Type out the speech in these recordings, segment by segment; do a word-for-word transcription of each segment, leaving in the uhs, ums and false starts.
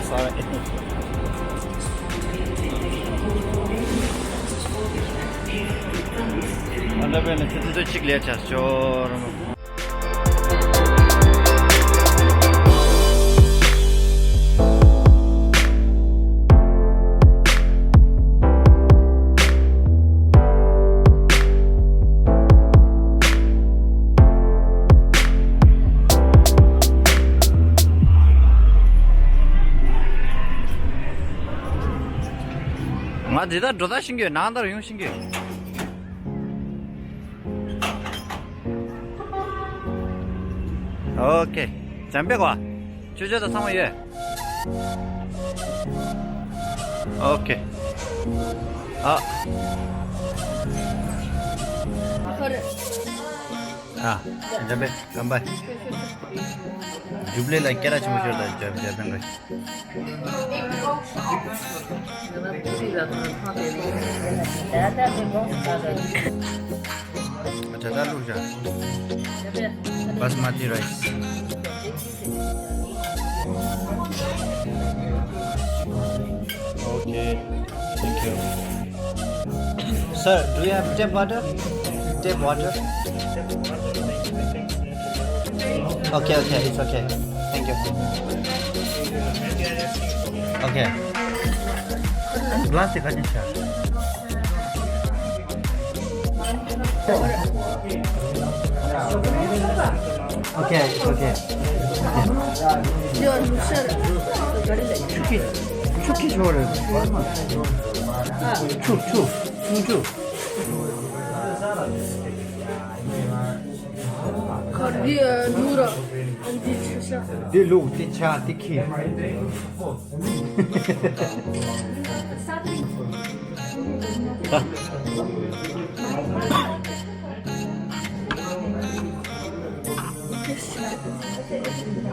ཨ་འདྲ་བས་ན་ཆུ་ཚོད་གཅིག་ལས་བྱ་ཞོར། ང་འདི་ལྟར་འགྲོ་ད་ཤིང་གི་ནང་ལྟར་ཡོང་ཤིང་གི། ཨོ་ཁེ། འཇམ་པའི་གོ། ཆུ་ཆུ་དང་ཚང་མ་ཡོད། ཨོ་ཁེ། ཨ། ཨ། འཇམ་པའི་ཁམས་པ། རྒྱུ་ལས་ལ་སྐད་ལ་ཆེན་པོ་ཤོར་དང་འཇམ་འཇམ་དང་ག་ད་ལྟ་བླུགས་བཞག Basmati rice. Okay, thank you. Sir, do you have tap water? Tap water? Okay, okay, it's okay. Thank you. Okay. Glass ཁ་ཅིག་ཆ། Okay, okay. ཆུ་ཁྱི་ཆུ་ཁྱི་ཤོར་རེད། ཆུ་ཆུ་ཆུ་ཆུ། འདི་ལུག་ར། འདི་ཆུ་ཤ། འདི་ལུག་འདི་ཆ་འདི་ཁྱི།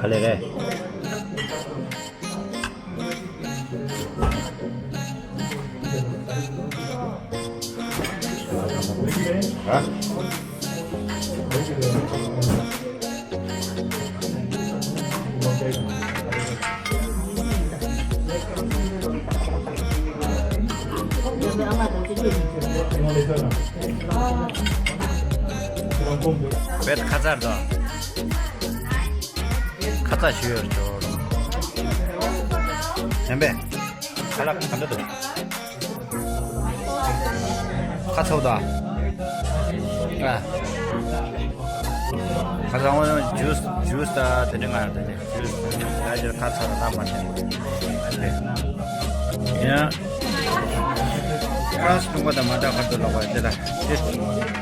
ག་ལེ་རེད། བེད་ཁ་ཚར་དོ། ཁ་ཚ་ཞུ་ཡོད་ཅོ། ཞན་པས། ཁ་ལག་ག་འདྲ་འདུག་ཁ་ཚ་བོ་དང་། ཨ། ཁ་ཚ་བོ་ཇུས་ཇུས་དང་དེ་འདྲ་ང་དེ་འདྲ་ཇུས་ད་ཁ་ཚ་བོ་ལ་མ་བྱེད། ཡིན་ན། ཁ་སི་ཀྲུང་གོ་དང་མ་འདྲ་ཁ་ཐུག་ལོག་པ་དེ་ལ་དེ་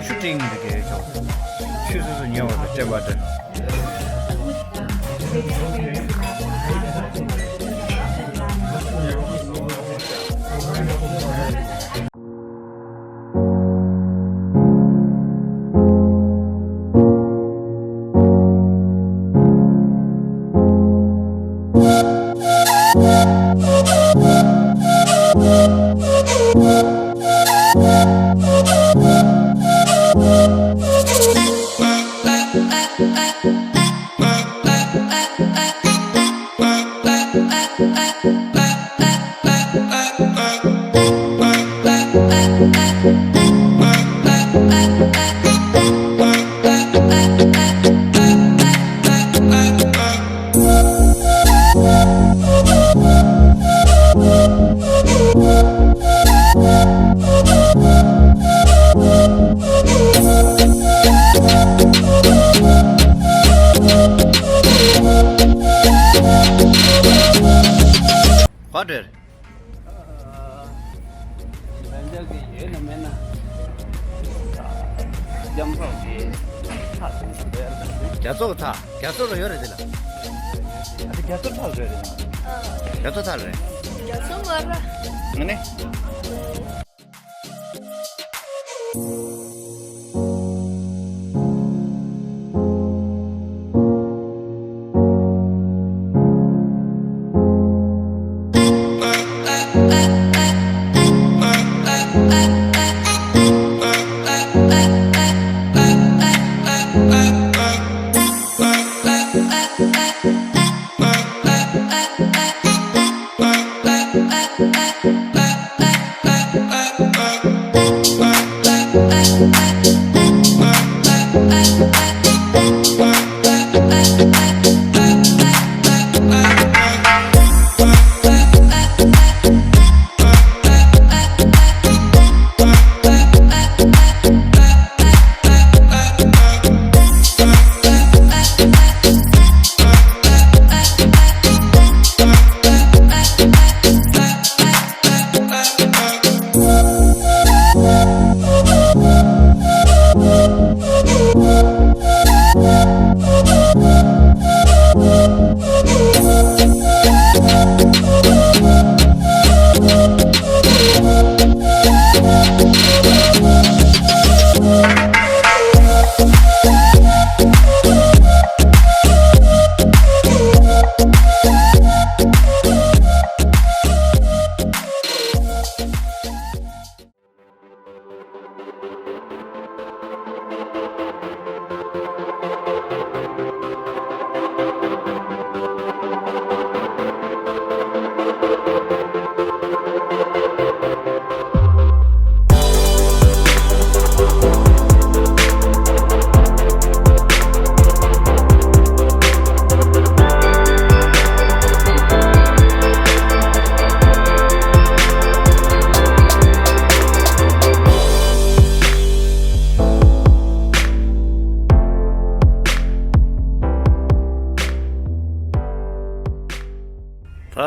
ཆུ་སྤྲིན་འདི་གས་ཆོག་ཆུ་སོ་སོ་ཉེ་བར་དུ་སྤྲད་པ་འདྲ། ག་འདྲ། བན་ཇག་གི་ཡོད་ན་མེད་ན། རྒྱ་མཚོ་གི་ཐག་རྒྱ་མཚོ་གི་ཐག་རྒྱ་མཚོ་ལ་ཡོད་རེད་དེ་ལ། ཨ་དེ་རྒྱ་མཚོ་ཐག་ཡོད་རེད། རྒྱ་མཚོ་ཐག་རེད། རྒྱ་མཚོ་མ་ར། ཨ་ནི།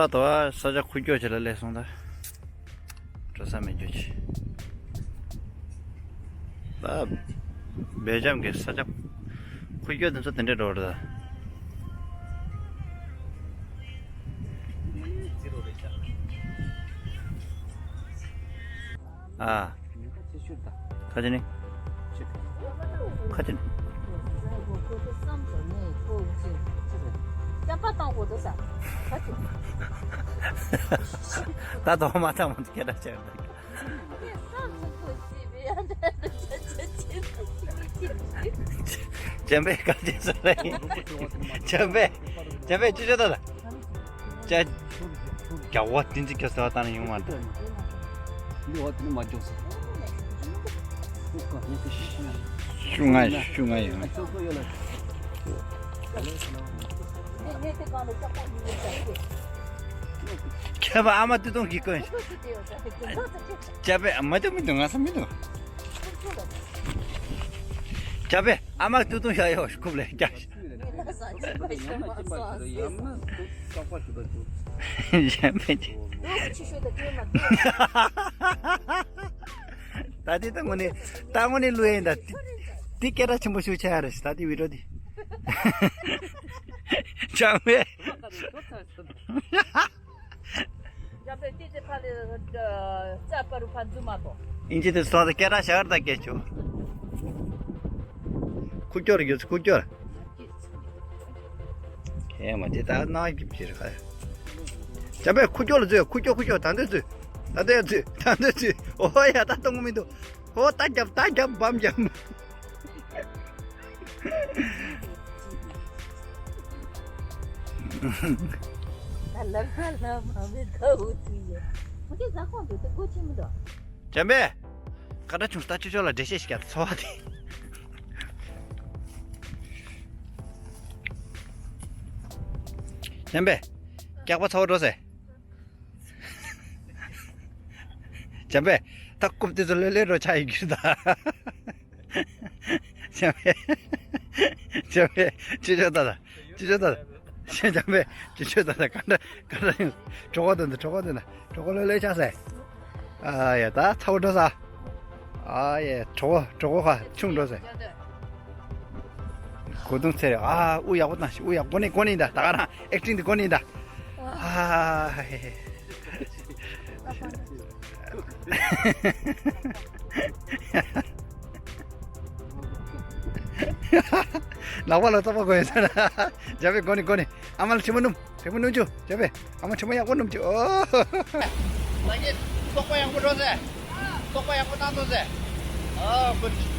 ད་ད་ས་ཆ་ཁུག་ཀྱོག་ཅིག་ལ་སླེབས་སོང་ད། འགྲོ་ས་མེད་རྒྱུ་ཅིག་ད་སྦེལ་ཇམ་གྱི་ས་ཆ་ཁུག་ཀྱོག་དེ་ཚོ་དེ་འདྲས་འགྲོ་རེད་ད། ཨ། ཁ་ཅིག་ནི། ཁ་ཅིག་ནི། ད་དོ་མ་ཐང་མ་སྐད་གྲགས་ཆེ་བ། ཇམ་པའི་སྐད་ཆ་ཟེར་རེད། ཇམ་པའི། ཇམ་པའི་ཅི་བྱོས་ད་ལ། ཅ། རྒྱ་བོ་ཏིན་ཙི་སྐྱོ་ཟེར་བ་ལྟ་ན་ཡོང་མ་འདུག་འདི་བ་དེ་ནི་མ་འཇོག་ཟེར། ཤུ་ང་ཡོད། ཤུ་ང་ཡོད། ཁྱེད་པ་ཨ་མ་ཏི་ཏོང་གི་ཀོན། ཅ་པེ་མ་འདུག་མི་འདུག་ང་ས་མི་འདུག་ཅ་པེ་ཨ་མ་ཏི་ཏོང་ཤ་ཡོ་ཁུབ་ལེ་ཅ། ད་དེ་ད་དངོས་གནས་ད་དངོས་གནས་བླུ་ཡིན་ད། དེ་སྐད་གྲགས་ཆེན་པོ་ཞིག་ཆགས་ཡ་རེད། ད་དེ་བི་ཌིའོ་དེ། ཅང་མེད། ཡང་པས་ཏི་ཏི་ཕ་ལི་ཙ་པ་རུ་ཕ་འཛུ་མ་ཏོ། ཨིན་ཇི་དེ་སོང་ད་སྐད་གྲགས་ཞག་ར་ད་སྐད་ཆུ། ཁུག་ཀྱོག་རེ་ཡོད་ཁུག་ཀྱོག་རེ། ཧེ་མ་དེ་ད་ནག་གི་ཕྱིར་ཁ། ཅམ་པས་ཁུག་ཀྱོག་ལ་འཛུལ། ཁུག་ཀྱོག་ཁུག་ཀྱོག་ད་འདོད་འཛུལ། ད་འདོད་འཛུལ། ད་འདོད་འཛུལ། ཨོ་ཡ་ད་གཏོང་གི་མི་འདུག་ཨོ་ད་རྒྱབ་ད་རྒྱབ་བམ་རྒྱབ། ད་ལབ་ན་ལབ་མ་མི་ད་འུ་ཚུགས་ཡོད། མུ་གེ་ཟ་ཁོང་དུ་དེ་སྒོ་ཕྱེ་མི་འདུག་ཅམ་པས། ཀ་ཏ་ཆུང་ས་ཅི་ཅོ་ལ་འགྲེལ་བཤད་ཞིག་ཚོ་བ་དེ། ཅམ་པས། སྐྱག་པ་ཚ་བོ་འགྲོ་ཟེ། ཅམ་པས། ད་རྐུབ་དེ་ཚོ་ལེ་ལེ་རོ་ཆ་ཡི་གིར་ད། ཅམ་པས། ཅམ་པས། ཅི་ཅོ་ད་ད། ཅི་ཅོ་ད་ད། ཤེས་ཅམ་པས། ཅི་ཅོ་ད་ད། ག་འདྲ་ག་འདྲ་ཡིན། གྲོགས་པོ་དེ་འདྲ་གྲོགས་པོ་དེ་འདྲ་གྲོགས་པོ་ལོས་ལོས་ཆགས་སེ། ཨ་ཡ་ད་ཚ་བོ་འགྲོ་ས། ཨ་ཡ་གྲོགས་པོ་གྲོགས་པོ་ཁ་ཆུང་འགྲོ་སེ། གོ་དུང་ཚེ་རེ་ཨ་དབུ་ཡག་པོ་བཏང་ཞིག་དབུ་ཡག་པོ་ནི་གོ་ནི་ད་ད་ག་རང་ཨེག་ཊིང་དེ་གོ་ནི་ད། ཨ་ཧེ་ཧེ། ལག་པ་ལ་བཙོག་པ་གོན་ཡོད་ས་ན། རྒྱ་བོས་གོ་ནི་གོ་ནི། ཨ་མ་ལ་ཆི་མོ་སྣུམ། ཆི་མོ་སྣུམ་ཆུ། རྒྱ་བོས་ཨ་མ་ཆི་མོ་ཡག་པོ་སྣུམ་ཆུ། ཨོ། ད་ངས་བཙོག་པ་ཡག་པོ་འགྲོ་ཟེ། བཙོག་པ་ཡག་པོ་བཏང་འདུག་ཟེ། ཨ་ཀུན།